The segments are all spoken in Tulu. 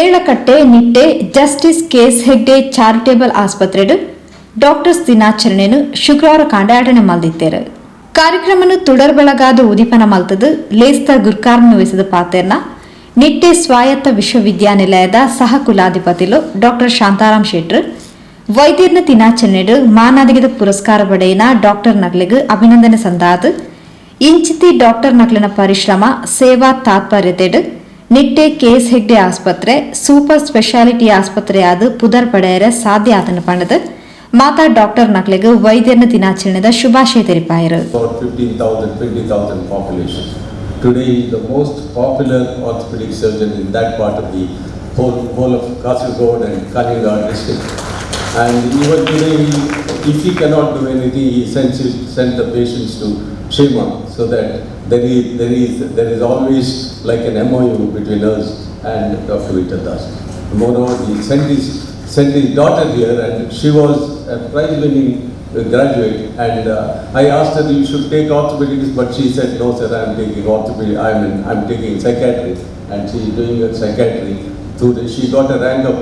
Deralakatte Nitte justice KS Hegde charitable ಆಸ್ಪತ್ರೆಡ್ doctors ದಿನಾಚರಣೆಯನ್ನು ಶುಕ್ರವಾರ ಕಾಂಡಾಟನೆ ಮಲ್ದಿತ್ತೇರು. ಕಾರ್ಯಕ್ರಮನು ತುಡರ್ ಬೆಳಗಾದ ಉದಿಪನ ಮಲ್ತದು ಲೇಸ್ತ ಗುರ್ಕಾರ್ಮೆನ್ ವಹಿಸಿದ ಪಾತೆರ್ನ ನಿಟ್ಟೆ ಸ್ವಾಯತ್ತ ವಿಶ್ವವಿದ್ಯಾನಿಲಯದ ಸಹ ಕುಲಾಧಿಪತಿಲು ಡಾಕ್ಟರ್ ಶಾಂತಾರಾಮ್ ಶೆಟ್ರ್, ವೈದ್ಯರ್ನ ದಿನಾಚರಣೆಡ್ ಮಾನಾದಿಗದ ಪುರಸ್ಕಾರ ಪಡೆಯಿನ ಡಾಕ್ಟರ್ ನಕ್ಲೆಗ್ ಅಭಿನಂದನೆ ಸಂದಾದ್, ಇಂಚಿತಿ ಡಾಕ್ಟರ್ ನಕ್ಲೆನ ಪರಿಶ್ರಮ, ಸೇವಾ ತಾತ್ಪರ್ಯತೆಡ್ ನಿಟ್ಟೆ ಕೆಎಸ್ ಹೆಗ್ಡೆ ಆಸ್ಪತ್ರೆ ಸೂಪರ್ ಸ್ಪೆಷಾಲಿಟಿ ಆಸ್ಪತ್ರೆಯಾದ ಪುದರ್ ಪಡೆಯರೆ ಸಾಧ್ಯ ಆತನ ಪಂಡದು ಮಾತಾ ಡಾಕ್ಟರ್ ನಕ್ಲೆಗ್ ವೈದ್ಯರ್ನ ದಿನಾಚರಣೆದ ಶುಭಾಶಯ ತೆರಿಪಾಯರು. About 15,000, 20,000 population. Today he is the most popular orthopedic surgeon in that part of the whole of Kasargod and Kanhangad district. And even today, if he cannot do anything, he send the patients to Kshema, so that there is always like an MOU between us and Dr. Vittal Das. Moreover, he sent his daughter here, and she was a prize-winning graduate, and I asked her, "You should take orthopedics," but she said, "No sir, I am taking orthopedic, I am taking psychiatry," and she is doing her psychiatry. She got a rank of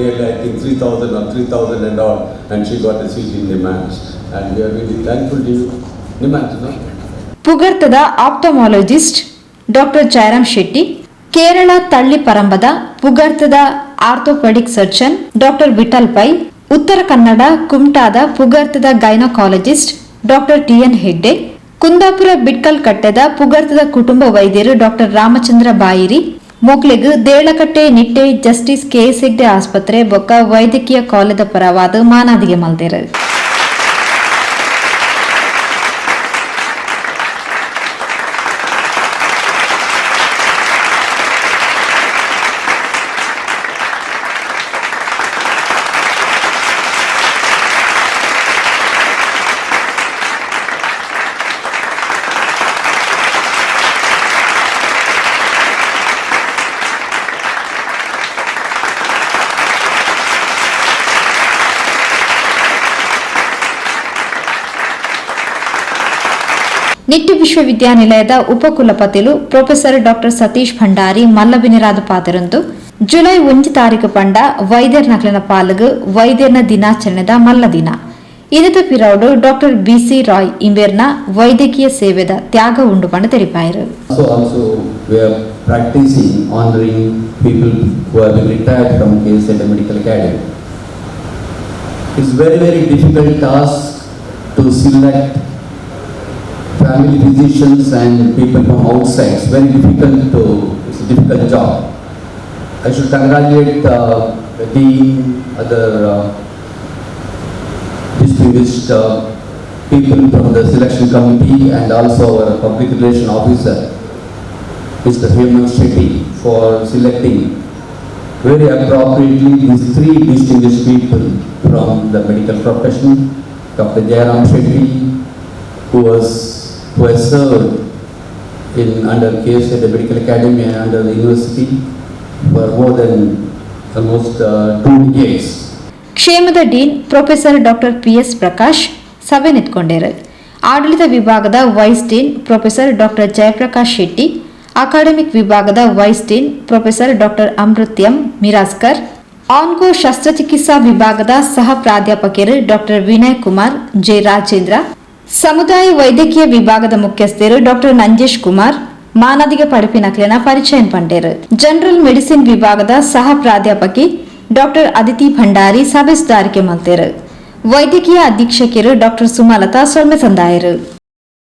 nearly, I think, 3,000 or 3,000 and all, and she got a seat in NIMHANS. And we are really thankful to you. NIMHANS, no? ಪುಗರ್ತದ ophthalmologist doctor Jayaram Shetty, Kerala ತಳ್ಳಿಪರಂಬದ ಪುಗರ್ತದ orthopaedic surgeon doctor Vittal pi, Uttara Kannada ಕುಮಟಾದ ಪುಗರ್ತದ gynaecologist doctor TN Hegde, Kundapura Bidkal ಕಟ್ಟೆದ ಪುಗರ್ತದ ಕುಟುಂಬ ವೈದ್ಯರು doctor Ramachandra Bayiri ಮೊಕ್ಲೆಗ್ Deralakatte Nitte justice KS Hegde ಆಸ್ಪತ್ರೆ ಬೊಕ್ಕ ವೈದ್ಯಕೀಯ ಕಾಲೇಜ ಪರವಾದ ಮಾನಾದಿಗೆ ಮಲ್ದೆರು. ನಿಟ್ಟೆ ವಿಶ್ವವಿದ್ಯಾನಿಲಯದ ಉಪಕುಲಪತಿಲು ಪ್ರೊಫೆಸರ್ ಡಾಕ್ಟರ್ ಸತೀಶ್ ಭಂಡಾರಿ ಮಲ್ಲಬಿನಿರಾದ ಪಾತೆರಂದು, ಜುಲೈ 1 ತಾರೀಕು ಪಂಡ ವೈದ್ಯರ್ ನಕ್ಲಿನ ಪಾಲುಗು ವೈದ್ಯರ್ನ ದಿನಾಚರಣೆದ ಮಲ್ಲ ದಿನ. ಇದತ ಪಿರೌಡು ಡಾಕ್ಟರ್ ಬಿಸಿ ರಾಯ್ ಇಂಬೇರ್ನ ವೈದ್ಯಕೀಯ ಸೇವೆದ ತ್ಯಾಗ ಉಂಡು ಪಂಡ ತೆರಿಪಾಯರು. So also we are practicing honoring people who have been retired from KSL Medical Academy. It's very, very difficult task to select family physicians and people from outside. It's very difficult to, it's a difficult job. I should congratulate the dean, other distinguished people from the selection committee and also our public relation officer, Mr. Hemant Shetty, for selecting very appropriately these three distinguished people from the medical profession: Dr. Jayaram Shetty, who has served in under KSA Medical Academy and under the university for more than almost 2 decades. ಕ್ಷೇಮದ dean professor doctor PS Prakash ಸಭೆ ನಿತ್ಕೊಂಡೇರು. ಆಡಳಿತ ವಿಭಾಗದ vice dean professor doctor Jayaprakash Shetty, academic ವಿಭಾಗದ vice dean professor doctor Amrit M Mirajkar, onco ಶಸ್ತ್ರಚಿಕಿತ್ಸಾ ವಿಭಾಗದ ಸಹ ಪ್ರಾಧ್ಯಾಪಕರು doctor Vinay Kumar J Rajendra, ಸಮುದಾಯ ವೈದ್ಯಕೀಯ ವಿಭಾಗದ ಮುಖ್ಯಸ್ಥರು ಡಾಕ್ಟರ್ ನಂಜೇಶ್ ಕುಮಾರ್ ಮಾನದಿಗ ಪಡಪಿನಕ್ಲೆನ ಪರಿಚಯ ಪಂಡೇರು. ಜನರಲ್ ಮೆಡಿಸಿನ್ ವಿಭಾಗದ ಸಹ ಪ್ರಾಧ್ಯಾಪಕಿ ಡಾಕ್ಟರ್ ಅದಿತಿ ಭಂಡಾರಿ ಸಭೆ ಸುಧಾರಿಕೆ ಮಲ್ತೇರು. ವೈದ್ಯಕೀಯ ಅಧೀಕ್ಷಕಿಯರು ಡಾಕ್ಟರ್ ಸುಮಲತಾ ಸೊಲ್ಮೆ ಸಂದಾಯರು.